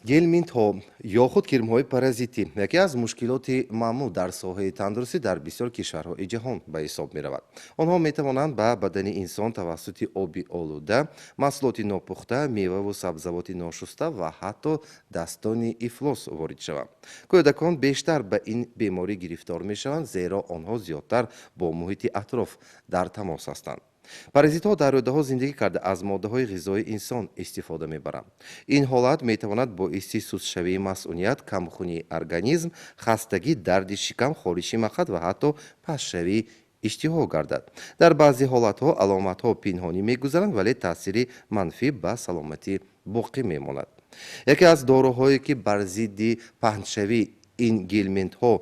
Гелминтҳо ё худ кирмҳои паразитӣ яке аз мушкилоти маъмул дар соҳаи тандурустӣ дар бисёр кишварҳои ҷаҳон ба ҳисоб меравад. Онҳо метавонанд ба бадани инсон тавассути оби олуда, маҳсулоти нопухта, меваву сабзавоти ношуста ва ҳатто дастони ифлос ворид шаванд. Кӯдакон бештар ба ин беморӣ гирифтор мешаванд, зеро онҳо зиёдтар бо муҳити атроф дар тамос ҳастанд. Паразитҳо дар рӯдаҳо зиндагӣ карда, аз моддаҳои ғизои инсон истифода мебаранд. Ин ҳолат метавонад боиси сустшавии масуният, камхунии организм, хастагӣ, дарди шикам, хориши мақад ва ҳатто пастшавии иштиҳо гардад. Дар баъзе ҳолатҳо аломатҳо пинҳонӣ мегузаранд, вале таъсири манфӣ ба саломатӣ боқӣ мемонад. Яке аз доруҳое, ки бар зидди паҳншавии ин гелминтҳо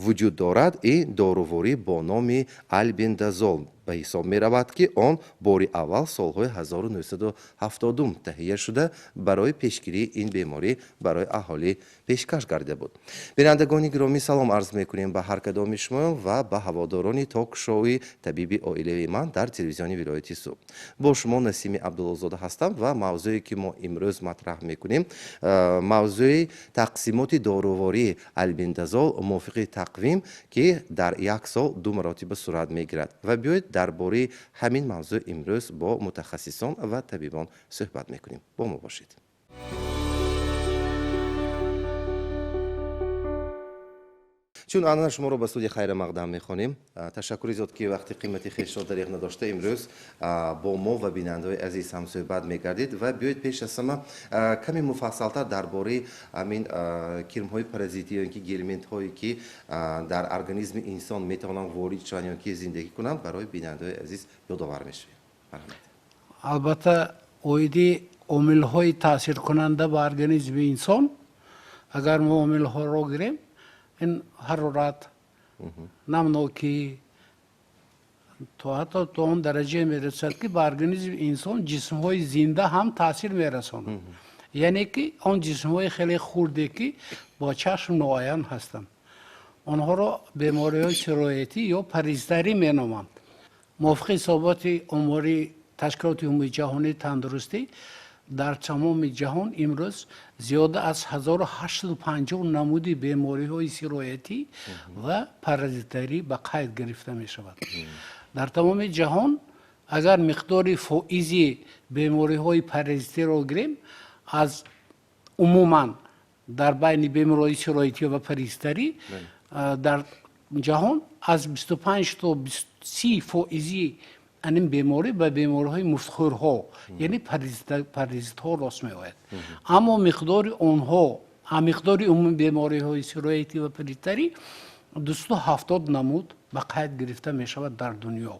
вуҷуд дорад, ин доруворӣ бо номи албендазол ба ҳисоб меравад, ки он бори аввал солҳои 1970 таҳия шуда, барои пешгирии ин беморӣ барои аҳолӣ пешкаш гардида буд. Бинандагони гиромӣ, салом арз мекунем ба ҳар кадоми шумо ва ба ҳаводорони ток-шоуи «Табиби оилавии ман» дар телевизиони вилояти Суғд. Бо шумо Насими Абдуллозода ҳастам ва мавзӯе, ки мо имрӯз матраҳ мекунем, мавзӯи тақсимоти дорувории албендазол мувофиқи тақвим, ки дар як сол ду маротиба сурат мегирад. Ва биёед, дар бораи ҳамин мавзӯъ имрӯз бо мутахассисон ва табибон суҳбат мекунем. Бо мо бошед. Чун ана шуморо ба студия хайрамақдам мехонем. Ташаккури зиёд, ки вақти қимати хешро дареғ надошта, имрӯз бо мо ва бинандаҳои азиз ҳамсӯҳбат мегардид. Ва биёед, пеш аз ҳама каме муфассалтар дар бораи ҳамин кирмҳои паразитӣ ё ин ки гельминтҳое, ки дар организми инсон метавонанд ворид шаванд ё ки зиндагӣ кунанд, барои бинандаҳои азиз ёдовар мешавем. Марҳамат. Албатта, оиди омилҳои таъсиркунанда ба организми инсон, агар мо омилҳоро гирем, ин ҳарорат, намнокӣ, то ҳатто то он дараҷае мерасад, ки ба организми инсон ҷисмҳои зинда ҳам таъсир мерасонад, яъне ки он ҷисмҳои хеле хурде, ки бо чашм ноаян ҳастанд, онҳоро бемориҳои сироятӣ ё паразитарӣ меноманд. Мувофиқи ҳисоботи омории Ташкилоти Умумии Ҷаҳонии Тандурустӣ, дар тамоми ҷаҳон имрӯз зиёда аз 1850 намуди бемориҳои сироятӣ ва паразитарӣ ба қайд гирифта мешавад. Дар тамоми ҷаҳон агар миқдори фоизи бемориҳои паразитиро гирем, аз умуман дар байни бемориҳои сироятӣ ва паразитарӣ дар ҷаҳон аз 25 то 30 фоизи ин беморӣ ба бемориҳои муфтхӯрҳо, яъне паразитҳо рост меояд. Аммо миқдори онҳо, миқдори умуми бемориҳои сироятӣ ва паразитарӣ 270 намуд ба қайд гирифта мешавад дар дунё.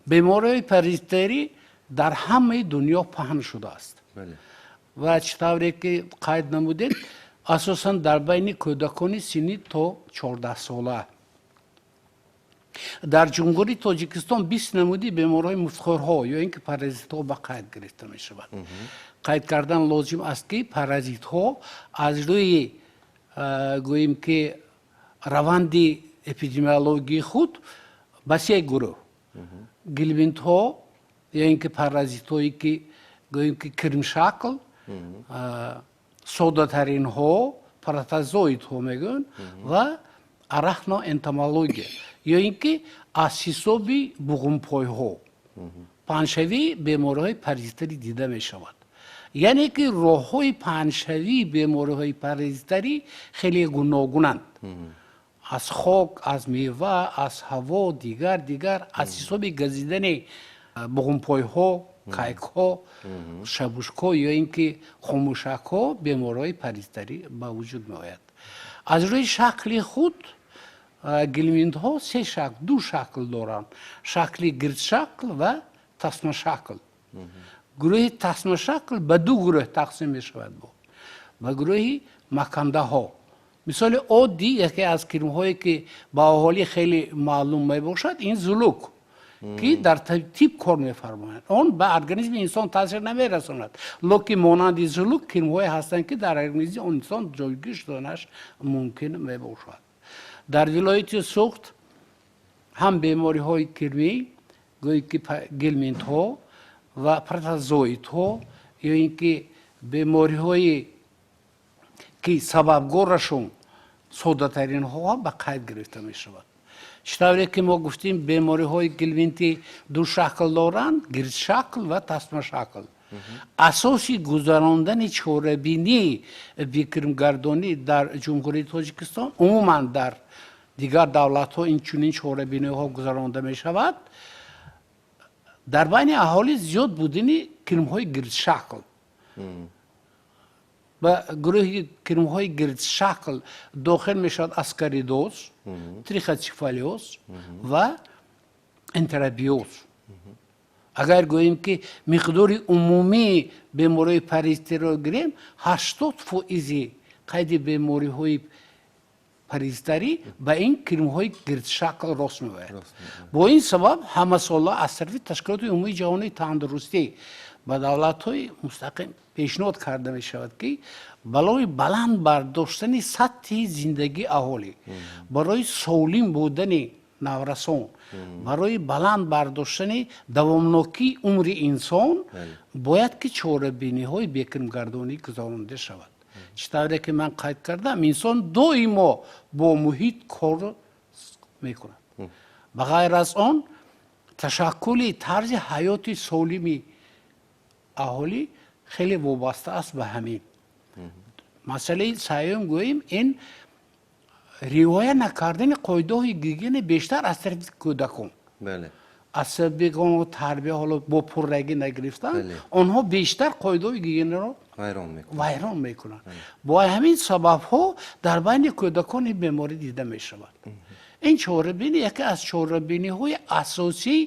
Бемориҳои паразитарӣ дар ҳамаи дунё паҳн шудааст ва чӣ тавре ки қайд намудед, асосан дар байни кӯдакони синни то 14 сола. Дар Ҷумҳурии Тоҷикистон 20 намуди бемориҳои муфтхӯрҳо ё ин ки паразитҳо ба қайд гирифта мешавад. Қайд кардан лозим аст, ки паразитҳо аз рӯи, гӯем ки, раванди эпидемиологии худ ба се гурӯҳ: гельминтҳо ё ин ки паразитҳое, ки гӯем ки кирмшакл, соддатаринҳо, протозоидҳо мегӯянд, ва арахноэнтомология ё ин ки аз ҳисоби буғумпойҳо паҳншавии бемориҳои паразитарӣ дида мешавад. Яъне ки роҳҳои паҳншавии бемориҳои паразитарӣ хеле гуногунанд: аз хок, аз мева, аз ҳаво, дигар дигар, аз ҳисоби газидани буғумпойҳо, кайкҳо, шабушкҳо ё ин ки хомӯшакҳо бемориҳои паразитарӣ ба вуҷуд меояд. Аз рӯи шакли худ гельминтҳо се шакл, ду шакл доранд: шакли гирдшакл ва тасмашакл. Гурӯҳи тасмашакл ба ду гурӯҳ тақсим мешавад, ба гурӯҳи макандаҳо. Мисоли оддӣ, яке аз кирмҳое, ки ба аҳолӣ хеле маълум мебошад, ин зулук, ки дар тиб кор мефармояд. Он ба организми инсон таъсир намерасонад, лекин монанди зулук кирмҳое ҳастанд, ки дар организми инсон ҷойгир шуданаш мумкин мебошад. Дар вилояти Суғд ҳам бемориҳои кирмӣ, гӯё ки гельминтҳо ва протозоидҳо ё ин ки Бемориҳое ки сабабгорашон соддатаринҳо ба қайд гирифта мешавад. Чӣ тавре ки мо гуфтем, бемориҳои гельминтӣ ду шакл доранд: гирдшакл ва тасмашакл. Асоси гузарондани чорабинии бекирмгардонӣ дар Ҷумҳурии Тоҷикистон, умуман дар дигар давлатҳо ин чунин чорабиниҳо гузаронда мешавад, дар байни аҳолӣ зиёд будани кирмҳои гирдшакл. Ба гурӯҳи кирмҳои гирдшакл дохил мешавад аскаридоз, трихоцефалиоз ва энтеробиоз. Агар гӯем, ки миқдори умумии бемориҳои паразитиро гирем, 80 фоизи қайди бемориҳои паразитарӣ ба ин кирмҳои гирдшакл рост меояд. Бо ин сабаб ҳамасола аз тарафи Ташкилоти Умумии Ҷаҳонии Тандурустӣ ба давлатҳои мустақим пешниҳод карда мешавад, ки барои баланд бардоштани сатҳи зиндагии аҳолӣ, барои солим будани наврасон, барои баланд бардоштани давомнокии умри инсон бояд ки чорабиниҳои бекирмгардонӣ гузаронида шавад. Чӣ тавре ки ман қайд кардам, инсон доимо бо муҳит кор мекунад. Ба ғайр аз он, ташаккули тарзи ҳаёти солими аҳолӣ хеле вобаста аст ба ҳамин масъалаи. Сеюм гӯем, ин риоя накардани қоидаҳои гигиена бештар аз тарафи кӯдакон. Аз сабаби онҳо тарбия ҳоло бо пуррагӣ нагирифтан, онҳо бештар қоидаҳои гигиенаро вайрон мекунанд. Вайрон мекунанд. Бо ҳамин сабабҳо дар байни кӯдакон ин беморӣ дида мешавад. Ин чорабинӣ яке аз чорабиниҳои асосии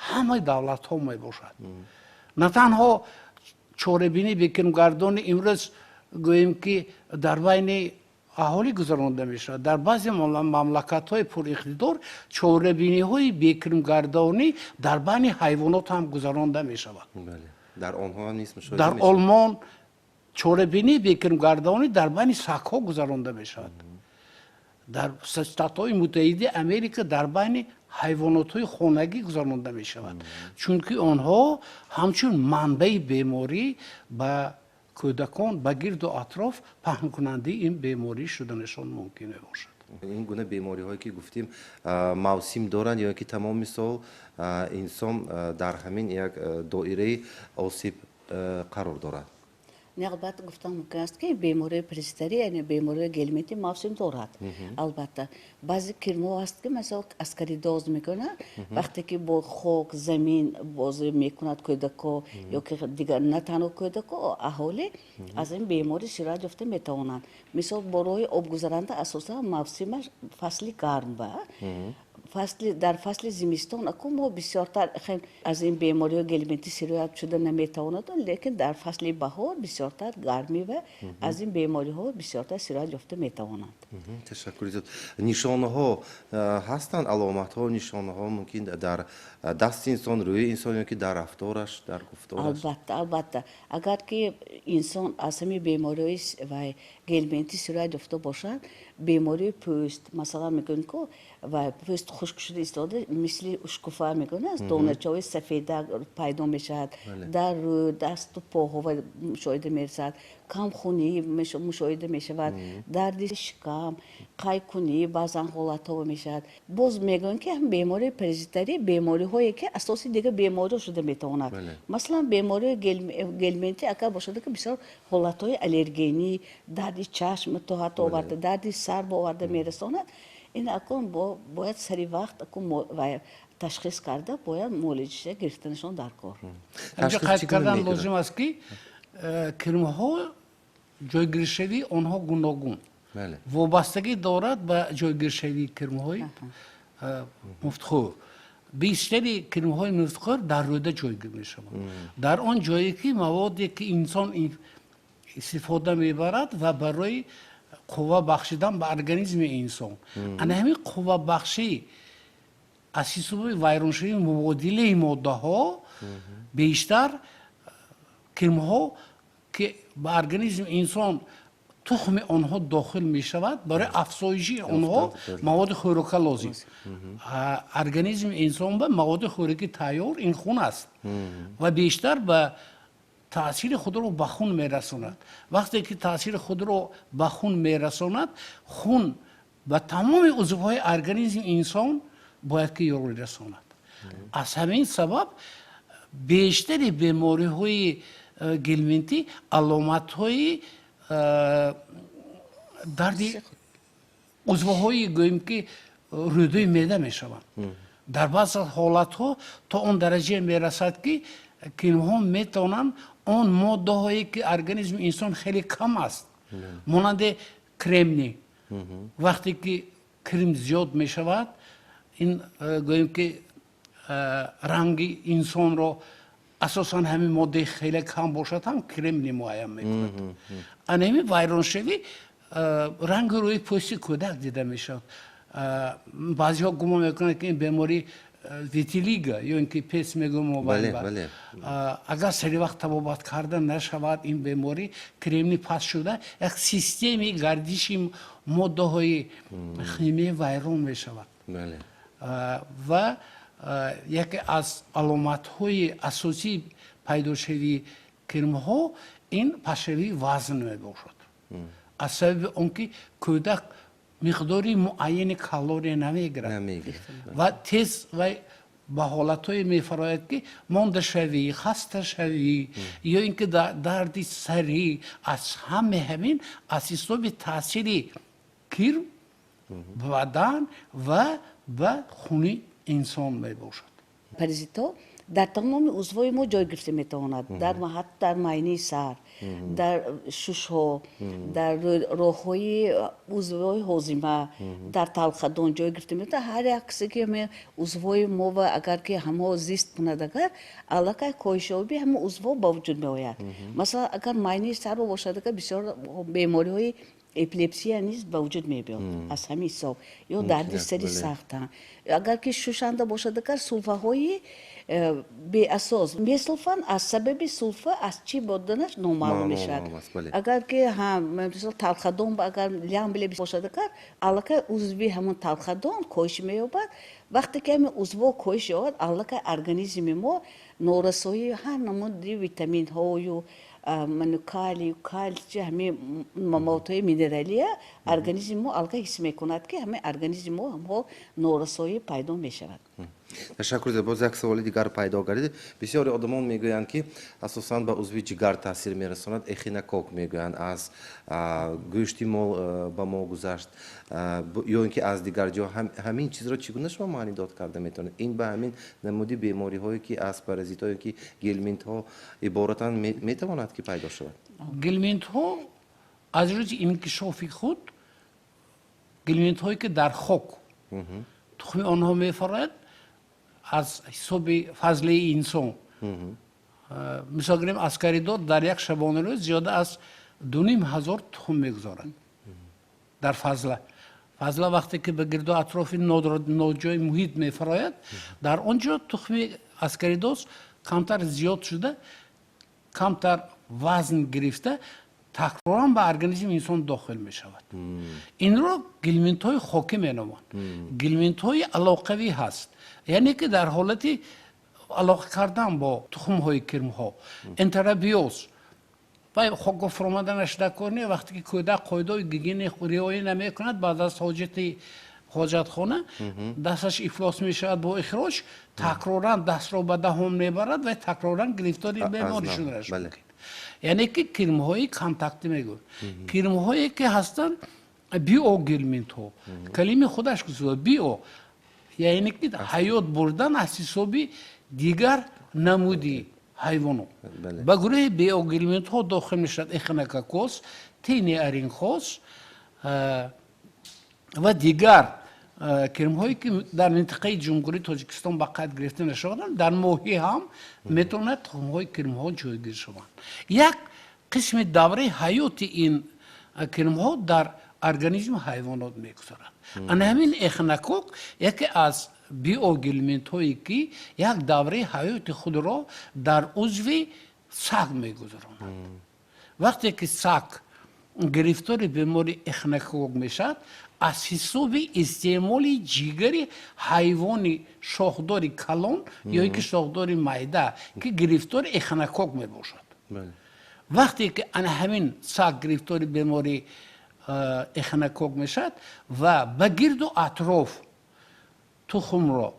ҳамаи давлатҳо мебошад. На танҳо чорабинии бекирмгардони имрӯз, гӯем, ки дар байни аҳолӣ гузаронда мешавад. Дар баъзе мамлакатҳои пуриқтидор чорабиниҳои бекирмгардонӣ дар байни ҳайвонот ҳам гузаронда мешавад. Дар онҳо ҳам низ мушоҳида Дар мешавад. Олмон чорабинии бекирмгардонӣ дар байни сагҳо гузаронда мешавад. Дар Штатҳои Муттаҳидаи Америка дар байни ҳайвонотҳои хонагӣ гузаронда мешавад, чунки онҳо ҳамчун манбаи беморӣ ба кӯдакон, ба гирду атроф паҳнкунандаи ин беморӣ шуданашон мумкин мебошад. Ин гуна бемориҳое ки гуфтем, мавсим доранд ё ки тамоми сол инсон дар ҳамин як доираи осеб қарор дорад? Не, албатта, гуфтан мумкин аст, ки бемории паразитарӣ, яъне бемории гельминти, мавсим дорад. Албатта, баъзе кирмҳо ҳаст, ки масалан аскаридоз мекунад. Вақте ки бо хок, замин бозӣ мекунад кӯдако ё ки дигар, на танҳо кӯдако, аҳолӣ аз ин беморӣ сироят ёфта метавонанд. Мисол, бо роҳи обгузаранда, асосан мавсимаш фасли гарм ба фасли, дар фасли зимистон аку мо бисёртар аз ин бемориҳои гельминти сироят шуда наметавонад, лекин дар фасли баҳор бисёртар гармӣ ва аз ин бемориҳо бисёртар сироят ёфта метавонанд. Ташаккури зиёд. Нишонаҳо ҳастанд, аломатҳо, нишонаҳо мумкин дар дасти инсон, рӯи инсон ё ки дар рафтораш, дар гуфтораш? Албатта, агар ки инсон аз ҳамин бемориҳои вай гельминти сироят ёфта бошад, бемории пӯст, масалан, мегӯем ку ва пӯст хушк шуда истода, мисли ушкуфа мегӯянд, доначаҳои сафедак пайдо мешавад дар рӯ, дасту поҳо мушоҳида мерасад, камхунӣ мушоҳида мешавад, дарди шикам, қайкунӣ баъзан ҳолатҳо мешавад. Боз мегӯянд, ки бемории паразитарӣ бемориҳое ки асоси дигар бемориҳо шуда метавонад. Масалан, бемории гельминти агар бошад, ки бисёр ҳолатҳои аллергенӣ, дарди чашм то ҳатто оварда, дарди сар оварда мерасонад. Ин акун бояд сари вақт ташхис карда, бояд муолиҷа гирифтанашон дар кор. Инҷо қайд кардан лозим аст, ки кирмҳо ҷойгиршавии онҳо гуногун, вобастагӣ дорад ба ҷойгиршавии кирмҳои муфтхӯр. Бештари кирмҳои муфтхӯр дар рӯда ҷойгир мешаванд, дар он ҷое ки маводе ки инсон истифода мебарад ва барои қувва бахшидан ба организми инсон, ана ҳамин қуввабахшӣ аз ҳисоби вайроншавии мубодилаи моддаҳо, бештар кирмҳо ки ба организми инсон тухми онҳо дохил мешавад, барои афзоиши онҳо маводи хӯрока лозим. Организми инсон ба маводи хӯроки тайёр ин хун аст ва бештар ба Таъсири худро ба хун мерасонад. Вақте ки таъсири худро ба хун мерасонад, хун ба тамоми узвҳои организми инсон бояд ки ёрӣ расонад. Аз ҳамин сабаб бештари бемориҳои гельминтӣ аломатҳои дарди узвҳои, гӯем ки, рӯдаи меъда мешаванд. Дар баъзе ҳолатҳо то он дараҷае мерасад, ки кирмҳо метавонанд он моддаҳое, ки организми инсон хеле кам аст, монанди кремний. Вақте ки кирм зиёд мешавад, ин, гӯем ки, ранги инсонро, асосан ҳамин моддаи хеле кам бошад ҳам, кремний муайян мекунад. Ана ҳамин вайроншавӣ ранги рӯи пӯсти кӯдак дида мешавад. Баъзеҳо гумон мекунанд, ки ин беморӣ витилиго ё ин ки пес мегӯем. Агар сари вақт табобат карда нашавад, ин беморӣ кремний паст шуда, як системаи гардиши моддаҳои химия вайрон мешавад. Ва яке аз аломатҳои асосии пайдошавии кирмҳо ин пастшавии вазн мебошад, аз сабаби он ки кӯдак миқдори муайяни калория намегирад ва тез вай ба ҳолатҳое мефарояд, ки мондашавӣ, хасташавӣ ё ин ки дарди сарӣ. Аз ҳаме ҳамин аз ҳисоби таъсири кирм ба бадан ва ба хуни инсон мебошад. Паразитҳо дар тамоми узвҳои мо ҷой гирифта метавонад, дар ҳатто дар майнаи сар, дар шушҳо, дар роҳҳои узвҳои ҳозима, дар талхадон ҷой гирифта метавонад. Ҳар як кисе ки узвҳои мо ва агар ки ҳамао зист кунад, агар аллакай коҳишёбии ҳама узвҳо ба вуҷуд меояд. Масалан, агар майнаи сарро бошад, агар бисёр бемориҳои эпилепсия низ ба вуҷуд мебиёд аз ҳамин ҳисоб ё дарди сари сахт. Агар ки шушанда бошад, агар сулфаҳои беасос месулфанд, аз сабаби сулфа аз чӣ буданаш номаълум мешавад. Агар ки мисол талхадон, агар лямбля бошад, агар аллакай узви ҳамон талхадон коҳиш меёбад. Вақте ки ҳамин узвҳо коҳиш ёбад, аллакай организми мо норасоии ҳар намуди витаминҳою калию, калсий, ҳамин маводҳои минералия организми мо аллакай ҳис мекунад, ки ҳамин организми мо ҳамҳо норасоӣ пайдо мешавад. Ташаккур. Боз як саволи дигар пайдо гардид. Бисёри одамон мегӯянд, ки асосан ба узви ҷигар таъсир мерасонад эхинококк. Мегӯянд, аз гӯшти мол ба мо гузашт ё ин ки аз дигар ҷо. Ҳамин чизро чӣ гуна шумо маънидод карда метавонед? Ин ба ҳамин намуди бемориҳое, ки аз паразитҳое, ки гельминтҳо иборатанд, метавонад ки пайдо шавад? Гельминтҳо аз рӯзи инкишофи худ, гельминтҳое, ки дар хок тухми онҳо мефарояд, аз ҳисоби фазлаи инсон, мисол гирем, аскаридоз дар як шабонарӯз зиёда аз 2500 тухм мегузорад дар фазла. Фазла вақте ки ба гирду атрофи ноҷои муҳит мефарояд, дар он ҷо тухми аскаридоз камтар зиёд шуда, камтар вазн гирифта, такроран ба организми инсон дохил мешавад. Инро гельминтҳои хокӣ меноманд. Гельминтҳои алоқавӣ ҳаст, яъне ки дар ҳолати алоқа кардан бо тухмҳои кирмҳо, энтеробиоз ва хокро фуромаданаш дар не. Вақте ки кӯдак қоидаҳои гигиени риоя намекунад, баъд аз ҳоҷати ҳоҷатхона дасташ ифлос мешавад бо ихроҷ, такроран дастро ба даҳон мебарад ва такроран гирифтори беморӣ шуданаш мумкин. Яъне ки кирмҳои контактӣ мегӯянд. Кирмҳое, ки ҳастанд биогельминтҳо, калими худаш гузошта, био, яъне ки ҳаёт бурдан аз ҳисоби дигар намуди ҳайвонот. Ба гурӯҳи биогельминтҳо дохил мешавад эхинококкоз, тениаринхоз ва дигар кирмҳое, ки дар минтақаи Ҷумҳурии Тоҷикистон ба қайд гирифта нашаванд. Дар моҳӣ ҳам метавонад тухмҳои кирмҳо ҷойгир шаванд. Як қисми давраи ҳаёти ин кирмҳо дар организми ҳайвонот мегузарад. Ана ҳамин эхинококк яке аз биогельминтҳое, ки як давраи ҳаёти худро дар узви саг мегузаронад. Вақте ки саг гирифтори бемори эхинококк мешавад, аз ҳисоби истеъмоли ҷигари ҳайвони шохдори калон ё ин ки шохдори майда, ки гирифтори эхинококк мебошад. Вақте ки ана ҳамин саг гирифтори бемории эхинококк мешавад ва ба гирду атроф тухмро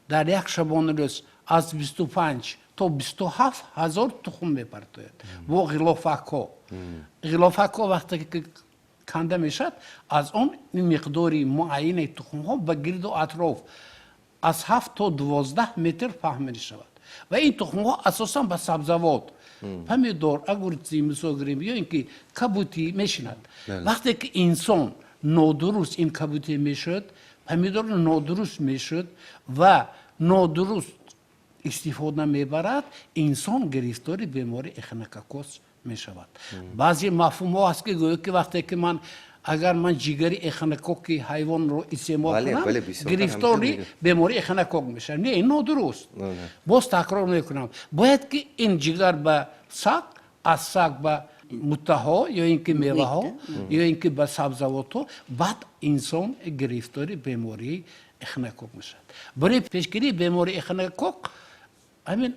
дар як шабонарӯз аз 25 то 27 ҳазор тухм мепартояд бо ғилофакҳо. Ғилофакҳо вақте ки канда мешавад, аз он миқдори муайяни тухмҳо ба гирду атроф аз 7 то 12 метр паҳн мешавад ва ин тухмҳо асосан ба сабзавот, помидор, огурцы, мисол гирем, ё ин ки кабутӣ мешинад. Вақте ки инсон нодуруст ин кабутӣ мешуд, помидорро нодуруст мешуд ва нодуруст истифода мебарад, инсон гирифтори бемории эхинококкоз мешавад. Баъзе мафҳумҳо ҳаст, ки гӯё ки вақте ки ман, агар ман ҷигари эхинококки ҳайвонро истеъмол кунам, гирифтори бемории эхинококк мешавам. Не, ин нодуруст. Боз такрор мекунам, бояд ки ин ҷигар ба саг, аз саг ба муттаҳо ё ин ки меваҳо, ё ин ки ба сабзавотҳо, баъд инсон гирифтори бемории эхинококк мешавад. Барои пешгирии бемории эхинококк ҳамин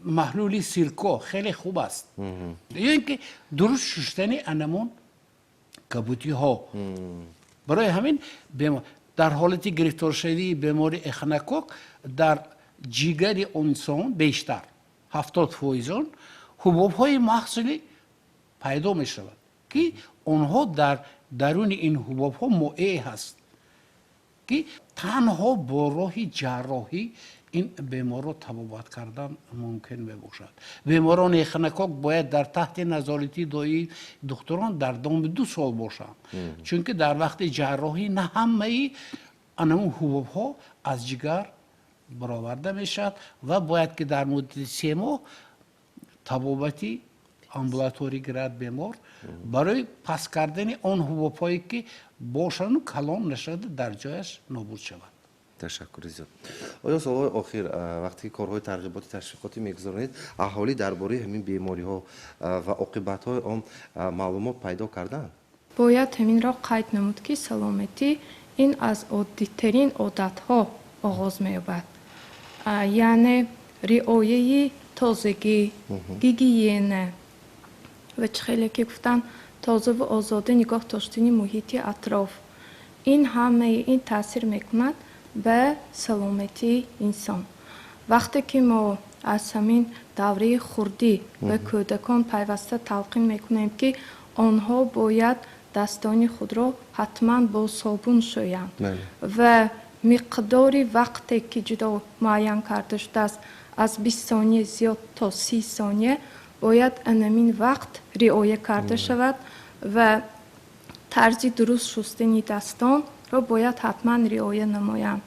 маҳлули сирко хеле хуб аст ё ин ки дуруст шуштани анамон кабутиҳо. Барои ҳамин дар ҳолати гирифторшавии бемории эхинококк дар ҷигари инсон бештар 70% он ҳубобҳои маҳсулӣ пайдо мешавад, ки онҳо дар даруни ин ҳубобҳо моее ҳаст, ки танҳо бо роҳи ҷарроҳӣ ин беморро табобат кардан мумкин мебошад. Беморони эхинококк бояд дар таҳти назорати доимии духтурон дар давоми 2 сол бошанд, чунки дар вақти ҷарроҳӣ на ҳамаи анамун ҳубобҳо аз ҷигар бароварда мешавад ва бояд ки дар муддати 3 моҳ табобати амбулаторӣ гирад бемор барои паст кардани он ҳубобҳое, ки бошану калон нашавада, дар ҷояш нобуд шавад. Ташаккури зиёд. Оё солҳои охир, вақте ки корҳои тарғиботи ташвиқотӣ мегузаронед, аҳолӣ дар бораи ҳамин бемориҳо ва оқибатҳои он маълумот пайдо карданд? Бояд ҳаминро қайд намуд, ки саломатӣ ин аз оддитарин одатҳо оғоз меёбад, яъне риояи тозагӣ, гигиена ва чӣ хеле ки гуфтанд, тозаву озода нигоҳ доштани муҳити атроф. Ин ҳамаи ин таъсир мекунад ба саломатии инсон. Вақте ки мо аз ҳамин давраи хурдӣ ба кӯдакон пайваста талқин мекунем, ки онҳо бояд дастони худро ҳатман бо собун шӯянд ва миқдори вақте ки ҷудо муайян карда шудааст, аз 20 сония зиёд то 30 сония, бояд анамин вақт риоя карда шавад ва тарзи дуруст шустани дастонро бояд ҳатман риоя намоянд.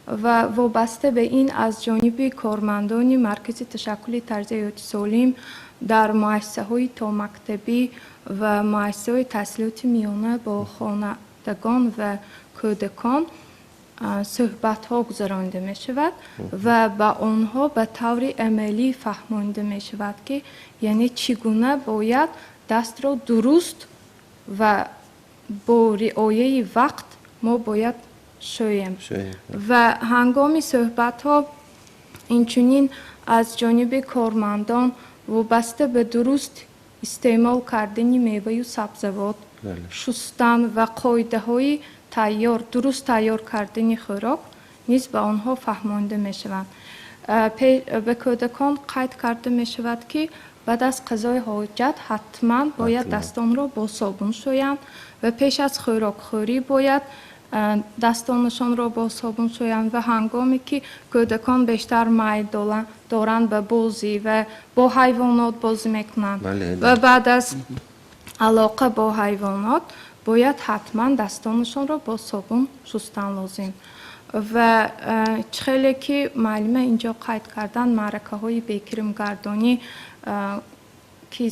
Ва вобаста ба ин аз ҷониби кормандони Маркази ташаккули тарзи ҳаёти солим дар муассисаҳои томактабӣ ва муассисаҳои таҳсилоти миёна бо хонандагон ва кӯдакон суҳбатҳо гузаронида мешавад ва ба онҳо ба таври амалӣ фаҳмонида мешавад, ки яъне чӣ гуна бояд дастро дуруст ва бо риояи вақт мо бояд шӯем. Ва ҳангоми суҳбатҳо инчунин аз ҷониби кормандон вобаста ба дуруст истеъмол кардани меваю сабзавот, шустан ва қоидаҳои тайёр, дуруст тайёр кардани хӯрок низ ба онҳо фаҳмонида мешаванд. Ба кӯдакон қайд карда мешавад, ки баъд аз қазои ҳоҷат ҳатман бояд дастонро бо собун шӯянд ва пеш аз хӯрокхӯрӣ бояд дастонашонро бо собун шӯянд. Ва ҳангоме ки кӯдакон бештар майл доранд ба бозӣ ва бо ҳайвонот бозӣ мекунанд ва баъд аз алоқа бо ҳайвонот бояд ҳатман дастонашонро бо собун шустан лозим. Ва чӣ хеле ки муаллима инҷо қайд карданд, маъракаҳои бекирмгардонӣ ки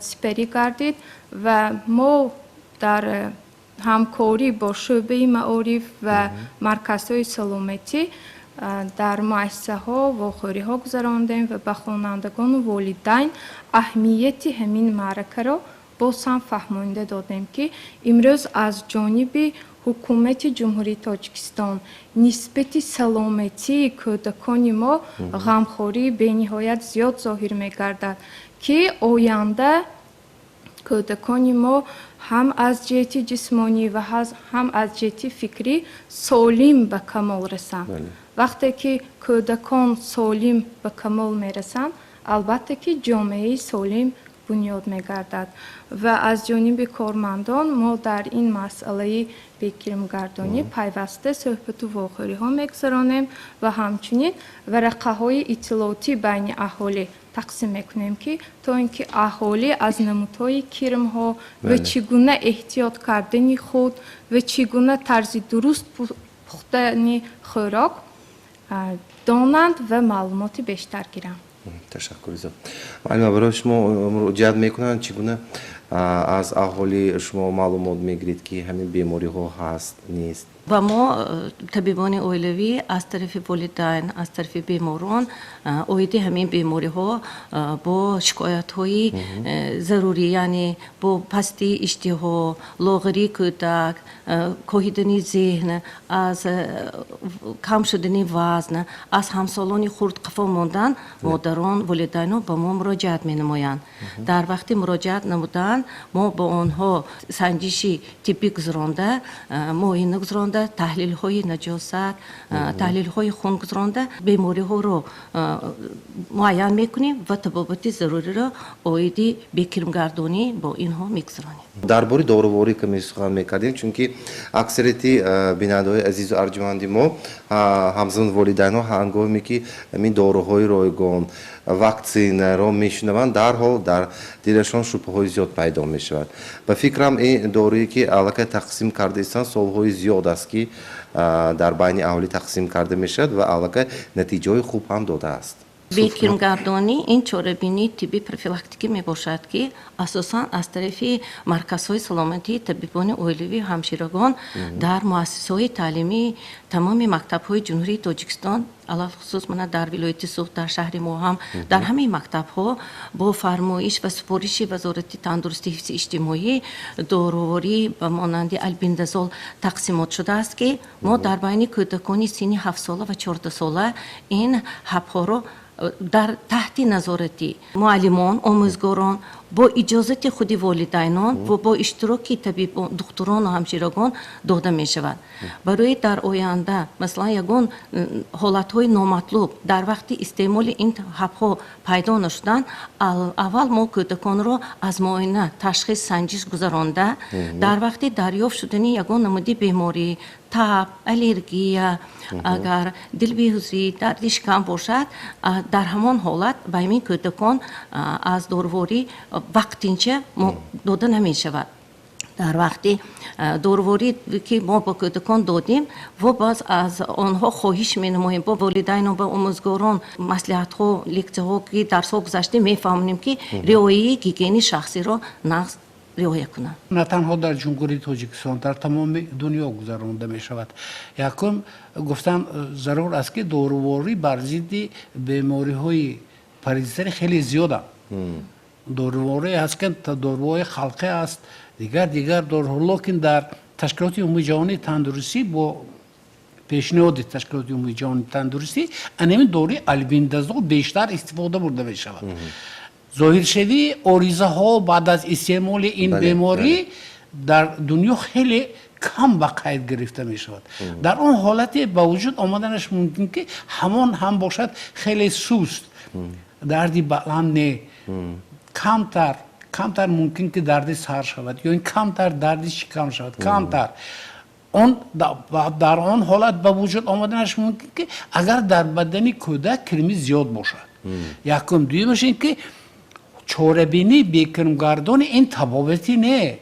сипарӣ гардид ва мо дар ҳамкорӣ бо шӯъбаи маориф ва марказҳои саломатӣ дар муассисаҳо вохӯриҳо гузарондем ва ба хонандагону волидайн аҳамияти ҳамин маъракаро боз ҳам фаҳмонида додем, ки имрӯз аз ҷониби Ҳукумати Ҷумҳурии Тоҷикистон нисбати саломатии кӯдакони мо ғамхории бениҳоят зиёд зоҳир мегардад. Ки оянда кӯдакони мо ҳам аз ҷиҳати ҷисмонӣ ва ҳам аз ҷиҳати фикрӣ солим ба камол расанд. Вақте ки кӯдакон солим ба камол мерасанд, албатта ки ҷомеаи солим бунёд мегардад. Ва аз ҷониби кормандон мо дар ин масъалаи бекирмгардонӣ пайваста суҳбату вохӯриҳо мегузаронем ва ҳамчунин варақаҳои иттилоотӣ байни аҳолӣ тақсим мекунем, ки то ин ки аҳолӣ аз намудҳои кирмҳо ва чӣ гуна эҳтиёт кардани худ ва чӣ гуна тарзи дуруст пухтани хӯрок донанд ва маълумоти бештар гиранд. Ташаккури зиёд. Муаллима, барои шумо муроҷиат мекунанд, чӣ гуна аз аҳолӣ шумо маълумот мегиред, ки ҳамин бемориҳо ҳаст, нест? Ба мо табибони оилавӣ аз тарафи волидайн, аз тарафи беморон оиди ҳамин бемориҳо бо шикоятҳои зарурӣ, яъне бо пастии иштиҳо, лоғарии кӯдак, коҳидани зеҳн, аз кам шудани вазн, аз ҳамсолони хурд қафо мондан, модарон, волидайнон ба мо муроҷиат менамоянд. Дар вақти муроҷиат намудан мо бо онҳо санҷиши тиббӣ гузаронда, муоина гузаронда, таҳлилҳои наҷосат, таҳлилҳои хун гузаронда, бемориҳоро муайян мекунем ва табобати заруриро оиди бекирмгардонӣ бо инҳо мегузаронем. Дар бораи доруворӣ каме сухан мекардем, чунки аксарияти бинандаҳои азизу арҷуманди мо, ҳамзамон волидайнҳо, ҳангоме ки ҳамин доруҳои ройгон, ваксинаро мешунаванд, дарҳол дар дилашон шубҳаҳои зиёд пайдо мешавад. Ба фикрам, ин доруе ки аллакай тақсим карда истанд, солҳои зиёд аст, ки дар байни аҳолӣ тақсим карда мешавад ва аллакай натиҷаҳои хуб ҳам додааст. Бекирмгардонӣ ин чорабинии тиббӣ профилактикӣ мебошад, ки асосан аз тарафи марказҳои саломатии табибони оилавӣ, ҳамширагон дар муассисаҳои таълимии тамоми мактабҳои Ҷумҳурии Тоҷикистон, алалхусус мана дар вилояти Суғд, дар шаҳри мо ҳам дар ҳамаи мактабҳо бо фармоиш ва супориши Вазорати тандурустӣ, ҳифзи иҷтимоӣ доруворӣ ба монанди албендазол тақсимот шудааст, ки мо дар байни кӯдакони синни 7-сола ва 14-сола ин ҳабҳоро дар таҳти назорати муаллимон, омӯзгорон, бо иҷозати худи волидайнон ва бо иштироки табибон, духтурону ҳамширагон дода мешавад. Барои дар оянда, масалан, ягон ҳолатҳои номатлуб дар вақти истеъмоли ин ҳабҳо пайдо нашудан, аввал мо кӯдаконро аз муоина, ташхис, санҷиш гузаронда, дар вақти дарёфт шудани ягон намуди беморӣ, таб, аллергия, агар дилбеҳузӣ, дарди шикам бошад, дар ҳамон ҳолат ба ҳамин кӯдакон аз доруворӣ вақтинча дода намешавад. Дар вақти доруворӣ, ки мо ба кӯдакон додем, во боз аз онҳо хоҳиш менамоем, бо волидайну ба омӯзгорон маслиҳатҳо, лексияҳо, ки дарсҳо гузаштем, мефаҳмонем, ки риояи гигиенаи шахсиро нағз риоя кунанд. На танҳо дар Ҷумҳурии Тоҷикистон, дар тамоми дунё гузаронда мешавад. Якум, гуфтан зарур аст, ки доруворӣ бар зидди бемориҳои паразитарӣ хеле зиёданд. Доруворӣ ҳаст, ки доруҳои халқӣ аст, дигар доруҳо, лекин дар Ташкилоти Умумии Ҷаҳонии Тандурустӣ, бо пешниҳоди Ташкилоти Умумии Ҷаҳонии Тандурустӣ, анамин доруи албендазол бештар истифода бурда мешавад. Зоҳиршавии оризаҳо баъд аз истеъмоли ин беморӣ дар дунё хеле кам ба қайд гирифта мешавад. Дар он ҳолате ба вуҷуд омаданаш мумкин, ки ҳамон ҳам бошад хеле суст, дарди баланд не, камтар камтар мумкин ки дарди сар шавад ё ин камтар дарди шикам шавад, камтар. Он дар он ҳолат ба вуҷуд омаданаш мумкин, ки агар дар бадани кӯдак кирми зиёд бошад. Якум. Дуюмаш ин ки чорабинии бекирмгардони ин табобатӣ не,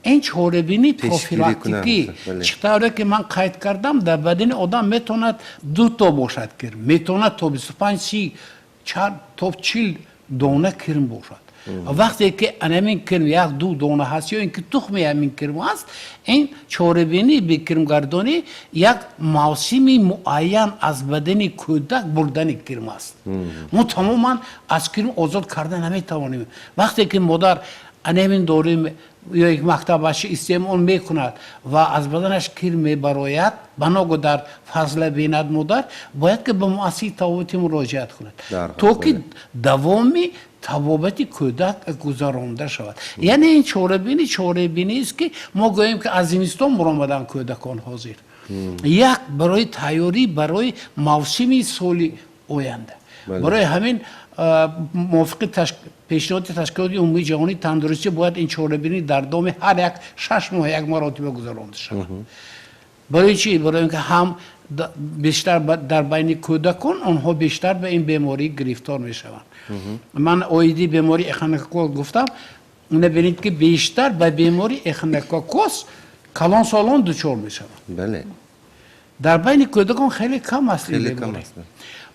ин чорабинии профилактикӣ. Чӣ тавре ки ман қайд кардам, дар бадани одам метавонад дуто бошад кирм, метавонад то 25, 30, то 40 дона кирм бошад. Вақте ки анамин кирм як ду дона ҳаст ё ин ки тухми ҳамин кирм ҳаст, ин чорабинии бекирмгардонӣ як мавсими муайян аз бадани кӯдак бурдани кирм аст. Мо тамоман аз кирм озод карда наметавонем. Вақте ки модар анамин доруи ё як мактаббача истеъмол мекунад ва аз баданаш кирм мебарояд, баного дар фазла бинад, модар бояд ки ба муассисаи табобатӣ муроҷиат кунад, то ки давоми Табобати кӯдак гузаронда шавад. Яъне ин чорабинӣ чорабинист, ки мо гӯем, ки аз зимистон баромадан кӯдакон ҳозир як барои тайёрӣ барои мавсими соли оянда. Барои ҳамин, мувофиқи пешниҳоди Ташкилоти Умумии Ҷаҳонии Тандурустӣ, бояд ин чорабинӣ дар давоми ҳар як 6 моҳ як маротиба гузаронда шавад. Барои чӣ? Барои ин ки ҳам бештар дар байни кӯдакон онҳо бештар ба ин беморӣ гирифтор мешаванд. Ман оиди бемории эхинококкоз гуфтам. Бинед, ки бештар ба бемории эхинококкоз калонсолон дучор мешаванд. Дар байни кӯдакон хеле кам аст ин беморӣ.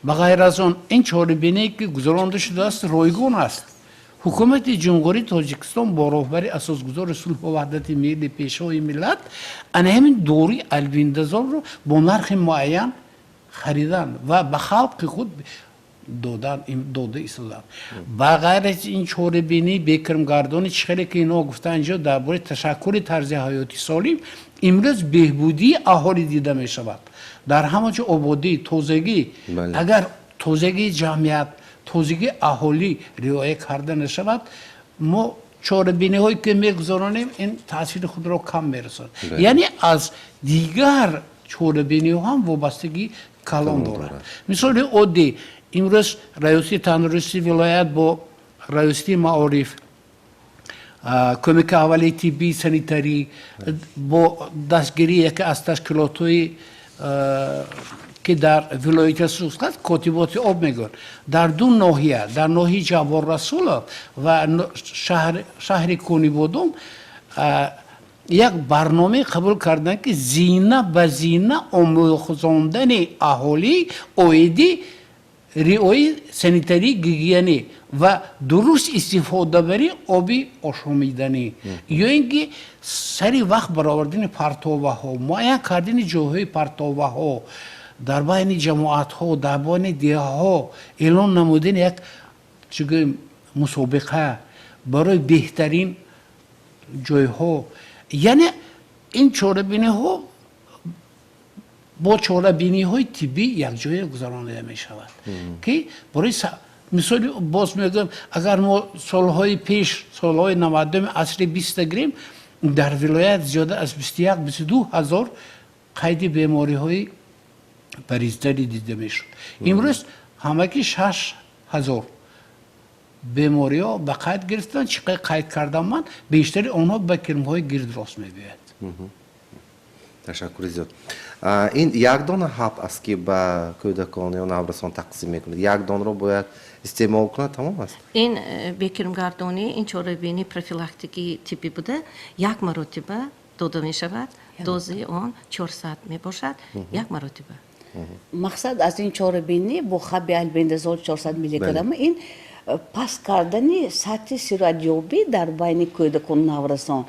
Ба ғайр аз он, ин чорабиние, ки гузаронда шудааст, ройгон аст. Ҳукумати Ҷумҳурии Тоҷикистон бо роҳбари Асосгузори сулҳу ваҳдати милли, Пешвои миллат, ана ҳамин доруи албендазолро бо нархи муайян харидан ва ба халқи худ додан, дода истоданд. Ба ғайр аз ин, чорабинии бекирмгардонӣ, чӣ хеле ки инҳо гуфтанд инҷо дар бораи ташаккули тарзи ҳаёти солим, имрӯз беҳбудии аҳолӣ дида мешавад дар ҳама ҷо, ободӣ, тозагӣ. Агар тозагии ҷамъият, тозагии аҳолӣ риоя карда нашавад, мо чорабиниҳое ки мегузаронем, ин таъсири худро кам мерасонад. Яъне аз дигар чорабиниҳо ҳам вобастагии калон дорад. Мисоли оддӣ: имрӯз Раёсати тандурустии вилоят бо Раёсати маориф, кӯмаки аввалияи тиббӣ, санитарӣ, бо дастгирии яке аз ташкилотҳои, ки дар вилояти Суғд аст, Котиботи об мегӯянд, дар ду ноҳия, дар ноҳияи Ҷаббор Расулов ва шаҳри Конибодом, як барномае қабул карданд, ки зина ба зина омӯхзондани аҳолӣ оиди риояи санитарӣ, гигиенӣ ва дуруст истифодабарии оби ошомиданӣ ё ин ки сари вақт баровардани партоваҳо, муайян кардани ҷойҳои партоваҳо дар байни ҷамоатҳо, дар байни деҳаҳо, эълон намудани як, чӣ гӯем, мусобиқа барои беҳтарин ҷойҳо. Яъне ин чорабиниҳо бо чорабиниҳои тиббӣ якҷоя гузаронида мешавад, ки барои мисоли, боз мегӯям, агар мо солҳои пеш, солҳои 90-уми асри 20-а гирем, дар вилоят зиёда аз 21-22 ҳазор қайди бемориҳои паразитарӣ дида мешуд. Имрӯз ҳамагӣ 6 ҳазор бемориҳо ба қайд гирифтанд. Чӣ қайд кардам ман, бештари онҳо ба кирмҳои гирд рост мебиёяд. Ташаккури зиёд. Ин як дона ҳаб аст, ки ба кӯдакон ё наврасон тақсим мекунад, як донро бояд истеъмол кунад, тамом аст? Ин бекирмгардонӣ, ин чорабинии профилактикии тиббӣ буда, як маротиба дода мешавад. Дозаи он 400 мебошад, як маротиба. Мақсад аз ин чорабинӣ бо хаби албендазол 400 миллиграмм ин паст кардани сатҳи сироятёбӣ дар байни кӯдакону наврасон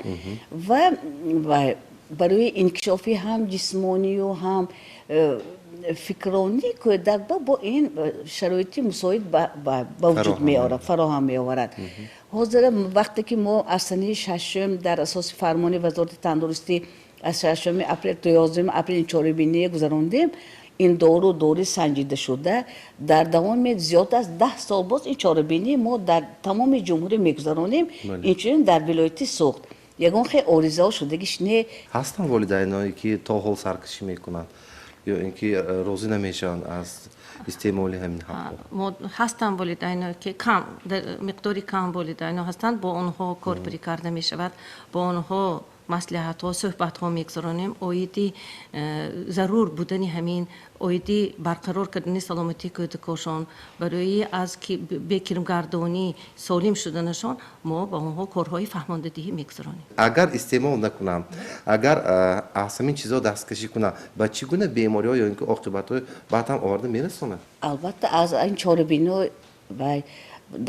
ва барои инкишофи ҳам ҷисмонию ҳам фикронии кӯдак бо ин шароити мусоид ба вуҷуд меорад, фароҳам меоварад. Ҳозир вақте ки мо аз санаи 6-ум дар асоси фармони Вазорати тандурустӣ аз 6-уми апрел то 11-уми апрел ин чорабиние гузарондем, ин дору дори санҷидашуда, дар давоми зиёд аз 10 сол боз ин чорабинӣ мо дар тамоми ҷумҳурӣ мегузаронем, инчунин дар вилояти Суғд ягон хел оризаҳо шудагиш не. Ҳастанд волидайное, ки то ҳол саркашӣ мекунанд ё ин ки розӣ намешаванд аз истеъмоли ҳамин ҳабҳо? Ҳастанд волидайное, ки кам, миқдори кам волидайно ҳастанд. Бо онҳо корбарӣ карда мешавад, бо онҳо маслиҳатҳо, суҳбатҳо мегузаронем оиди зарур будани ҳамин, оиди барқарор кардани саломатии кӯдакошон, барои аз бекирмгардонӣ солим шуданашон мо ба онҳо корҳои фаҳмондадиҳӣ мегузаронем. Агар истеъмол накунам, агар аз ҳамин чизҳо дасткашӣ кунам, ба чӣ гуна бемориҳо ё ин ки оқибатҳои баъд ҳам оварда мерасонад? Албатта, аз ин чорабиниҳо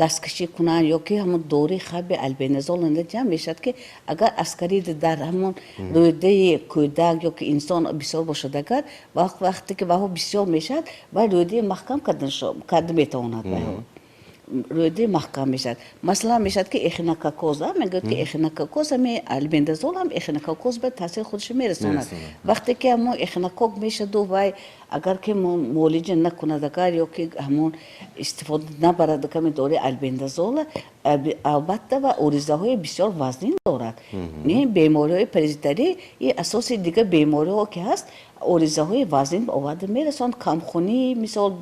дасткашӣ кунанд ё ки ҳамон дори хаби албендазол ҷамъ мешавад, ки агар аскариди дар ҳамон рӯдаи кӯдак ё ки инсон бисёр бошад, агар вақте ки ваҳо бисёр мешавад, вай рӯдаи маҳкам карда метавонад. Вайҳо Рӯйди маҳкам мешавад. Масалан, мешавад, ки эхинококкоз, мегӯяд, ки эхинококкоз, ҳами албендазол ҳам эхинококкоз ба таъсири худашо мерасонад. Вақте ки ҳамон эхинококк мешаду, вай агар ки муолиҷа накунад, агар ё ки ҳамон истифода набарад ками дори албендазола, албатта, ва оризаҳои бисёр вазнин дорад. Бемориҳои паразитарӣ и асоси дигар бемориҳо ки ҳаст, оризаҳои вазнин ба оварда мерасонад. Камхунӣ, мисол,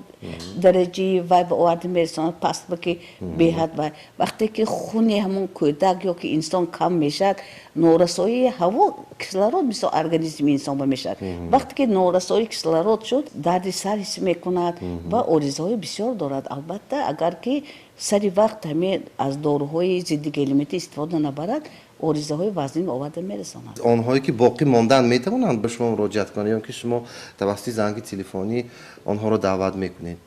дараҷаи вай ба оварда мерасонад, паст ба ки беҳад. Вай вақте ки хуни ҳамон кӯдак ё ки инсон кам мешавад, норасоии ҳаво, кислород, мисол, организми инсон ба мешавад. Вақте ки норасоии кислород шуд, дарди сар ҳис мекунад ва оризаҳои бисёр дорад. Албатта, агар ки сари вақт ҳаме аз доруҳои зидди гельминтӣ истифода набарад, оризаҳои вазнин оварда мерасонад. Онҳое ки боқӣ мондаанд, метавонанд ба шумо муроҷиат кунанд ё ки шумо тавассути занги телефонӣ онҳоро даъват мекунед?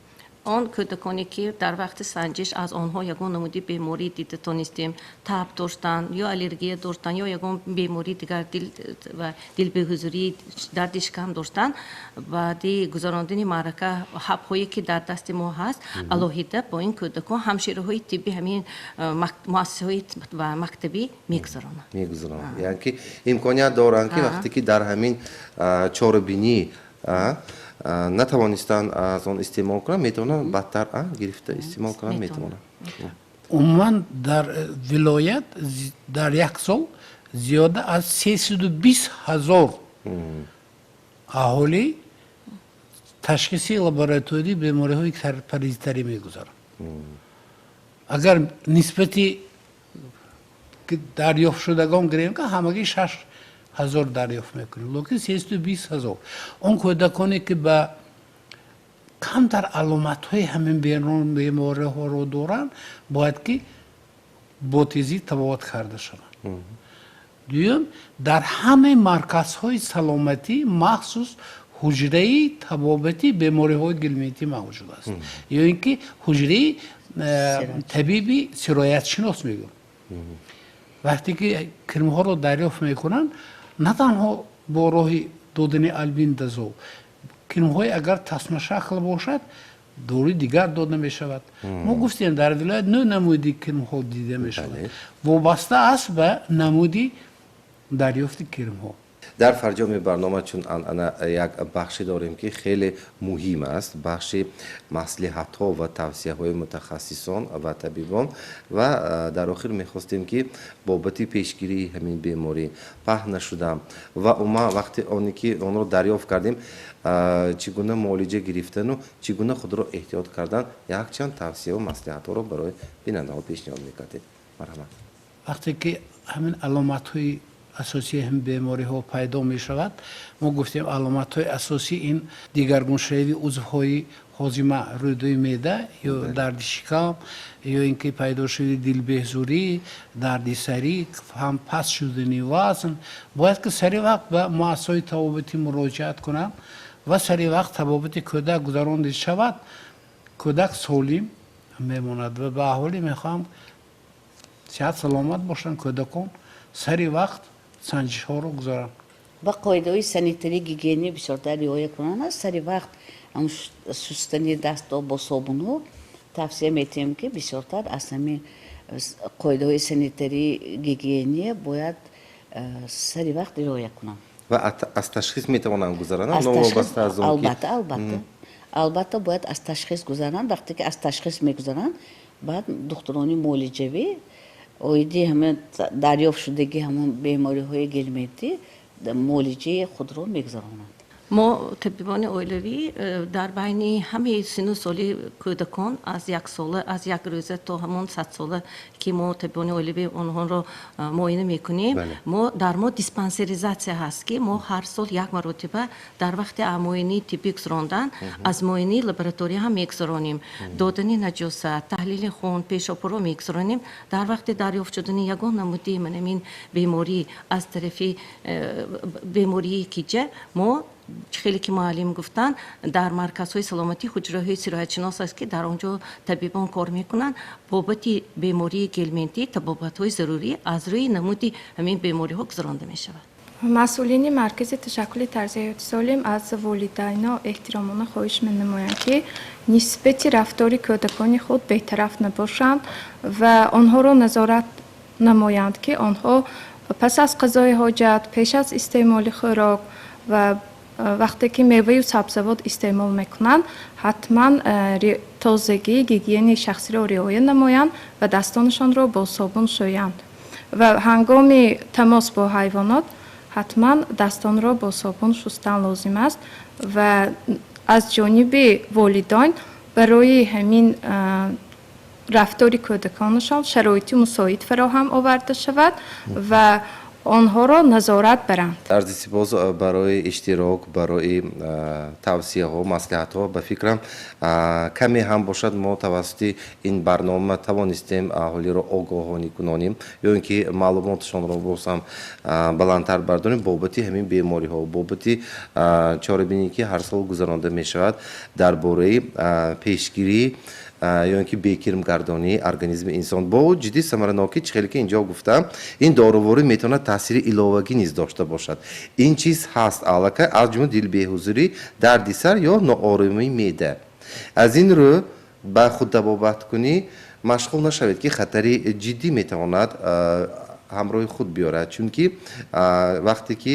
Он кӯдаконе, ки дар вақти санҷиш аз онҳо ягон намуди беморӣ дида тонистем, таб доштанд ё аллергия доштанд ё ягон бемории дигар, дил ва дилбеҳузурӣ, дарди шикам доштанд, баъди гузарондани маърака ҳабҳое, ки дар дасти мо ҳаст, алоҳида бо ин кӯдакон ҳамшираҳои тиббӣ ҳамин муассисаҳои ва мактабӣ мегузаронанд. Мегузаронанд, яъне ки имконият доранд, ки вақте ки дар ҳамин чорабинӣ натавонистанд аз он истеъмол кунанд, метавонанд баъдтар гирифта истеъмол кунанд, метавонанд. Умуман, дар вилоят дар як сол зиёда аз 320 000 аҳолӣ ташхиси лаборатории бемориҳои паразитарӣ мегузаранд. Агар нисбати дарёфтшудагон гирем, ки ҳамагӣ 6000 дарёфт мекунем, лекин 320 000. Он кӯдаконе, ки ба камтар аломатҳои ҳамин бемориҳоро доранд, бояд ки бо тезӣ табобат карда шаванд. Дуюм, дар ҳамаи марказҳои саломатӣ махсус ҳуҷраи табобати бемориҳои гельминтӣ мавҷуд аст ё ин ки ҳуҷраи табиби сироятшинос мегӯям. Вақте ки кирмҳоро дарёфт мекунанд, на танҳо бо роҳи додани албендазол, кирмҳое агар тасмашакл бошад, доруи дигар дода мешавад. Мо гуфтем, дар вилоят нӯ намуди кирмҳо дида мешавад, вобаста аст ба намуди дарёфти кирмҳо. Дар фарҷоми барнома, чун анъана, як бахше дорем, ки хеле муҳим аст, бахши маслиҳатҳо ва тавсияҳои мутахассисон ва табибон. Ва дар охир мехостем, ки бобати пешгирии ҳамин беморӣ, паҳн нашудан ва умуман вақти оне ки онро дарёфт кардем, чӣ гуна муолиҷа гирифтану чӣ гуна худро эҳтиёт кардан, якчанд тавсияву маслиҳатҳоро барои бинандаҳо пешниҳод мекардед. Марҳамат. Вақте ки ҳамин аломатҳои асосии ҳамин бемориҳо пайдо мешавад, мо гуфтем, аломатҳои асосӣ ин дигаргуншавии узвҳои ҳозима, рӯдаи меъда ё дарди шикам, ё ин ки пайдошавии дилбеҳзурӣ, дарди сарӣ, ҳам паст шудани вазн, бояд ки сари вақт ба муассисаҳои табобатӣ муроҷиат кунанд ва сари вақт табобати кӯдак гузаронида шавад, кӯдак солим мемонад. Ва ба аҳолӣ мехоҳам, сиҳат саломат бошанд, кӯдакон сари вақт санҷишҳоро гузаранд. Ба қоидаҳои санитарӣ, гигиенӣ бисёртар риоя кунанд, сари вақт шустани дастро бо собунҳо. Тавсия метиҳем, ки бисёртар аз ҳамин қоидаҳои санитарӣ, гигиения бояд сари вақт риоя кунанд. Ва аз ташхис метавонанд гузаронанд, новобаста аз он ки Албатта, албатта, албатта, бояд аз ташхис гузаранд. Вақте ки аз ташхис мегузаранд, баъд духтурони муолиҷавӣ оиди ҳамин дарёфт шудагӣ ҳамон бемориҳои гельминтӣ муолиҷаи худро мегузаронанд. Мо, табибони оилавӣ, дар байни ҳамаи сину соли кӯдакон, аз яксола, аз як рӯза то ҳамон 100сола, ки мо, табибони оилавӣ, онҳоро муоина мекунем, мо дар мо диспансеризатсия ҳаст, ки мо ҳар сол як маротиба дар вақти муоинаи тиббӣ гузарондан аз муоинаи лаборатория ҳам мегузаронем, додани наҷосат, таҳлили хун, пешобҳоро мегузаронем. Дар вақти дарёфт шудани ягон намуди манамин беморӣ аз тарафи бемории киҷа, мо, хеле ки муаллим гуфтанд, дар марказҳои саломатӣ ҳуҷраҳои сироятшинос аст, ки дар он ҷо табибон кор мекунанд. Бобати бемории гельминтӣ табобатҳои зарурӣ аз рӯи намуди ҳамин бемориҳо гузаронда мешавад. Масъулини Маркази ташаккули тарзи ҳаёти солим аз волидайно эҳтиромона хоҳиш менамоянд, ки нисбати рафтори кӯдакони худ бетараф набошанд ва онҳоро назорат намоянд, ки онҳо пас аз қазои ҳоҷат, пеш аз истеъмоли хӯрок ва вақте ки меваю сабзавот истеъмол мекунанд, ҳатман тозагии гигиенаи шахсиро риоя намоянд ва дастонашонро бо собун шӯянд ва ҳангоми тамос бо ҳайвонот ҳатман дастонро бо собун шустан лозим аст ва аз ҷониби волидайн барои ҳамин рафтори кӯдаконашон шароити мусоид фароҳам оварда шавад ва онҳоро назорат баранд. Арзи сипос барои иштирок, барои тавсияҳо, маслиҳатҳо. Ба фикрам, каме ҳам бошад, мо тавассути ин барнома тавонистем аҳолиро огоҳонӣ кунонем ё ин ки маълумотшонро боз ҳам баландтар бардорем бобати ҳамин бемориҳо, бобати чорабинӣ, ки ҳар сол гузаронда мешавад дар бораи пешгирӣ ё ин ки бекирмгардонии организми инсон. Бо вуҷуди самаранокӣ, чӣ хеле ки инҷо гуфтам, ин доруворӣ метавонад таъсири иловагӣ низ дошта бошад. Ин чиз ҳаст аллакай, аз ҷумла дилбеҳузурӣ, дарди сар ё нооромии меъда. Аз ин рӯ ба худтабобаткунӣ машғул нашавед, ки хатари ҷиддӣ метавонад ҳамроҳи худ биёрад, чунки вақте ки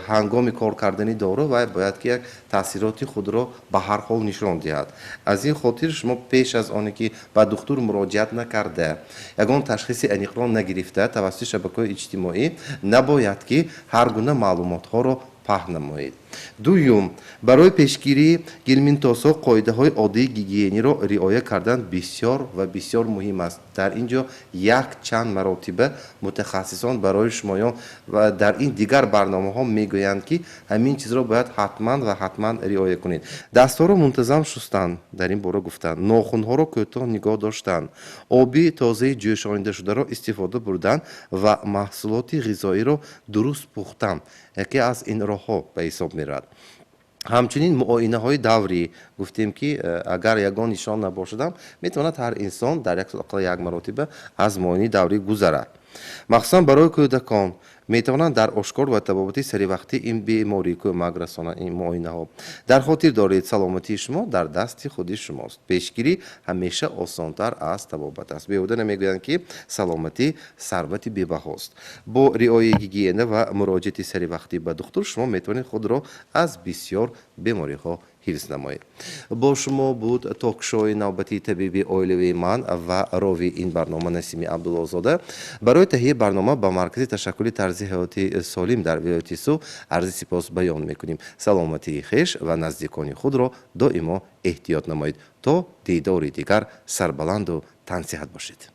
ҳангоми кор кардани дору вай бояд ки як таъсироти худро ба ҳар ҳол нишон диҳад. Аз ин хотир шумо пеш аз оне ки ба духтур муроҷиат накарда, ягон ташхиси аниқро нагирифта, тавассути шабакаҳои иҷтимоӣ набояд ки ҳар гуна маълумотҳоро паҳн намоед. Дуюм, барои пешгирии гельминтозҳо қоидаҳои оддии гигиениро риоя кардан бисёр ва бисёр муҳим аст. Дар ин ҷо як чанд маротиба мутахассисон барои шумоён ва дар ин дигар барномаҳо мегӯянд, ки ҳамин чизро бояд ҳатман ва ҳатман риоя кунед. Дастҳоро мунтазам шустан, дар ин бора гуфтанд, нохунҳоро кӯтоҳ нигоҳ доштан, оби тозаи ҷӯшонидашударо истифода бурдан ва маҳсулоти ғизоиро дуруст пухтан яке аз ин роҳҳо ба ҳисоб меравад. Ҳамчунин муоинаҳои даврӣ гуфтем, ки агар ягон нишон набошадам, метавонад ҳар инсон дар як сол ақалла як маротиба аз муоинаи даврӣ гузарад. Махсусан барои кӯдакон метавонанд дар ошкор ва табобати саривақтии ин беморӣ кӯмак расонанд ин муоинаҳо. Дар хотир доред, саломатии шумо дар дасти худи шумост. Пешгирӣ ҳамеша осонтар аз табобат аст. Беҳуда намегӯянд, ки саломатӣ сарвати бебаҳост. Бо риояи гигиена ва муроҷиати саривақтӣ ба духтур шумо метавонед худро аз бисёр бемориҳо ҳифз намоед. Бо шумо буд ток-шоуи навбатии табиби оилавии ман ва ровии ин барнома Насими Абдуллозода. Барои таҳияи барнома ба Маркази ташаккули тарзи ҳаёти солим дар вилояти Суғд арзи сипос баён мекунем. Саломатии хеш ва наздикони худро доимо эҳтиёт намоед. То дидори дигар сарбаланду тансиҳат бошед.